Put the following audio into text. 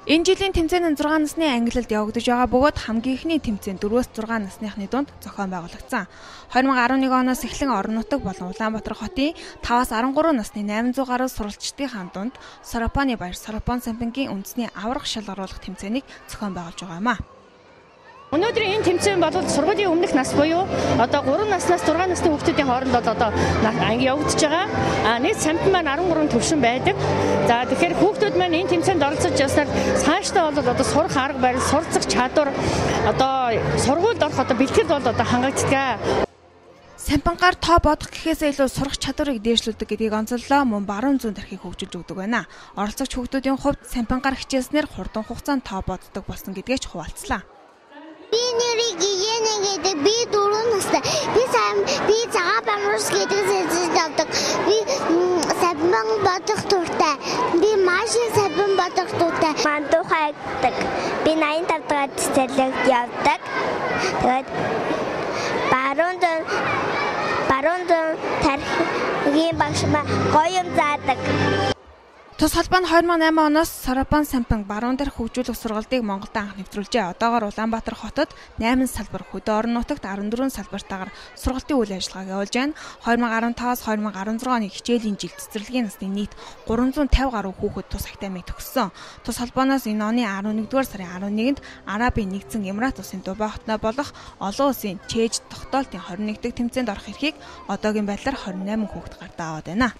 Энэ жилийн тэмцээн нь 6 насны ангилалд явагдаж байгаа бөгөөд хамгийн эхний тэмцээн 4-6 насныхны дунд зохион байгуулагдсан. 2011 оноос эхлэн орон нутаг болон Улаанбаатар хотын 5-13 насны 800 гаруй суралцчдын дунд Соропоны баяр, Соропон сампингийн үндэсний аварга шалгаруулах тэмцээнийг зохион байгуулж байгаа юм а. Өнөөдрийн энэ тэмцээн бол сургуулийн өмнөх нас буюу одоо 3 наснаас 6 насны хүүхдүүдийн хооронд бол одоо анги явагдаж байгаа. Нийт сампин маань 13 төвшин байдаг. За тэгэхээр хүүхдүүд маань энэ тэмцээнд оролцож явснаар цаашдаа бол одоо сурах арга барил, суралцах чадвар, одоо сургуульд орох одоо бэлтгэл бол одоо хангагддаг. Сампингаар тоо бодох гэхээсээ илүү сурах чадварыг дээшлүүлдэг гэдгийг онцоллоо. Мөн баруун зүүн тархийг хөгжүүлж өгдөг байна. Оролцогч хүүхдүүдийн хувьд сампингаар хичээлснээр хурдан хугацаанд тоо боддог болсон гэдгээ ч хуваалцлаа. Би нэрийг Гигэнэ гэдэг. Би 4 настай. Би цагаан бамрус гэдэг сэжиж авдаг. Би сампин бодох дуртай. Би маш их сампин бодох дуртай. Мандуухай гэдэг. Би 85 дахь цэцэрлэгт явдаг. Тэгээд баруун зүүн тархигийн багш гоё юм заадаг. Тус холбоо нь 2008 оноос Соропон сампин баруун дээрх хөгжүүлэх сургалтыг Монголд анх нэвтрүүлжээ. Одоогоор Улаанбаатар хотод 8 салбар, хөдөө орон нутагт 14 салбартаагаар сургалтын үйл ажиллагааг явуулж байна. 2015-аас 2016 оны хичээлийн жил цэцэрлэгийн насны нийт 350 гаруй хүүхэд тус академик төгссөн. Тус холбооноос энэ оны 11-р сарын 11-нд Арабын нэгдсэн Эмират улсын Дубай хотноо болох олон улсын чээж тогтоолтын 21 дахь тэмцээнд орох эрхийг одоогийн байдлаар 28 хүүхэд гартаа аваад байна.